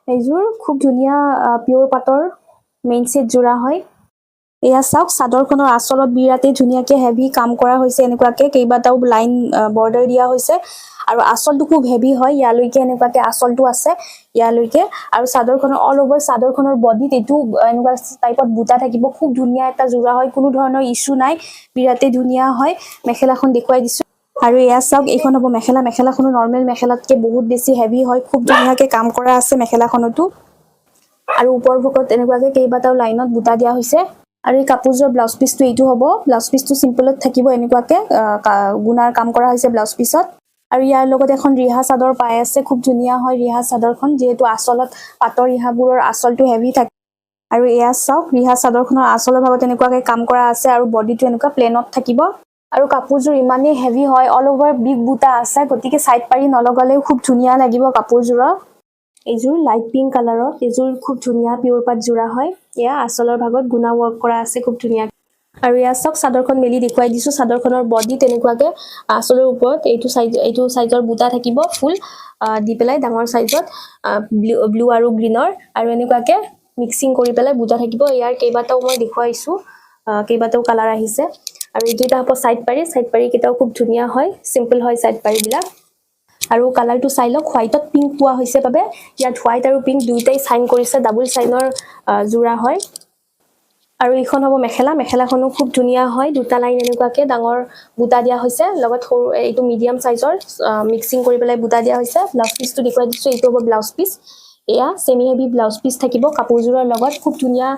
এইযোৰ খুব ধুনীয়া পিয়ৰ পাটৰ মেইন ছেট যোৰা হয়। এয়া চাওক, চাদৰখনৰ আঁচলত বিৰাটেই ধুনীয়াকে হেভি কাম কৰা হৈছে। এনেকুৱাকে কেইবাটাও লাইন বৰ্ডাৰ দিয়া হৈছে আৰু আঁচলটো খুব হেভি হয়। ইয়ালৈকে এনেকুৱাকে আঁচলটো আছে ইয়ালৈকে। আৰু চাদৰখনৰ অল অভাৰ চাদৰখনৰ বডিত এইটো এনেকুৱা টাইপত বুটা থাকিব। খুব ধুনীয়া এটা যোৰা হয়, কোনো ধৰণৰ ইছ্যু নাই, বিৰাটেই ধুনীয়া হয়। মেখেলাখন দেখুৱাই দিছো। আৰু এয়া চাওক, এইখন হ'ব মেখেলা। মেখেলাখনো নৰ্মেল মেখেলাতকে বহুত বেছি হেভি হয়। খুব ধুনীয়াকে কাম কৰা আছে মেখেলাখনতো আৰু ওপৰ ভাগত এনেকুৱাকে কেইবাটাও লাইনত বুটা দিয়া হৈছে। আৰু এই কাপোৰযোৰ ব্লাউজ পিচটো এইটো হ'ব। ব্লাউজ পিচটো চিম্পলত থাকিব। এনেকুৱাকে গুণাৰ কাম কৰা হৈছে ব্লাউজ পিচত। আৰু ইয়াৰ লগত এখন ৰিহা চাদৰ পাই আছে। খুব ধুনীয়া হয় ৰিহা চাদৰখন, যিহেতু আচলত পাটৰ ৰিহাবোৰৰ আচলটো হেভি থাকে। আৰু এয়া চাওক, ৰিহা চাদৰখনৰ আচলৰ ভাগত এনেকুৱাকে কাম কৰা আছে আৰু বডিটো এনেকুৱা প্লেনত থাকিব। আৰু কাপোৰযোৰ ইমানেই হেভি হয়, অল অভাৰ বিগ বুটা আছে, গতিকে চাইড পাৰি নলগালেও খুব ধুনীয়া লাগিব কাপোৰযোৰৰ। এইযোৰ লাইট পিংক কালাৰত, এইযোৰ খুব ধুনীয়া পিয়ৰ পাট যোৰা হয়। এয়া আচলৰ ভাগত গুণা ৱৰ্ক কৰা আছে খুব ধুনীয়া। আৰু এয়া চাওক, চাদৰখন মেলি দেখুৱাই দিছো। চাদৰখনৰ বডি তেনেকুৱাকে আচলৰ ওপৰত এইটো চাইজৰ বুটা থাকিব, ফুল দি পেলাই ডাঙৰ চাইজত ব্লু আৰু গ্ৰীণৰ আৰু এনেকুৱাকে মিক্সিং কৰি পেলাই বুটা থাকিব। ইয়াৰ কেইবাটাও মই দেখুৱাইছো, কেইবাটাও কালাৰ আহিছে। আৰু এইকেইটা হ'ব চাইড পাৰি। চাইড পাৰি কেইটাও খুব ধুনীয়া হয়, চিম্পল হয় চাইড পাৰিবিলাক। আৰু কালাৰটো চাই লওক, হোৱাইটত পিংক পোৱা হৈছে বাবে ইয়াত হোৱাইট আৰু পিংক দুয়োটাই চাইন কৰিছে। ডাবল চাইনৰ যোৰা হয়। আৰু এইখন হ'ব মেখেলা। মেখেলাখনো খুব ধুনীয়া হয়। দুটা লাইন এনেকুৱাকে ডাঙৰ বুটা দিয়া হৈছে, লগত সৰু এইটো মিডিয়াম চাইজৰ মিক্সিং কৰি পেলাই বুটা দিয়া হৈছে। ব্লাউজ পিচটো দেখুৱাই দিছোঁ। এইটো হ'ব ব্লাউজ পিচ। এয়া ছেমি হেভি ব্লাউজ পিচ থাকিব কাপোৰযোৰৰ লগত। খুব ধুনীয়া,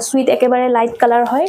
চুইট, একেবাৰে লাইট কালাৰ হয়।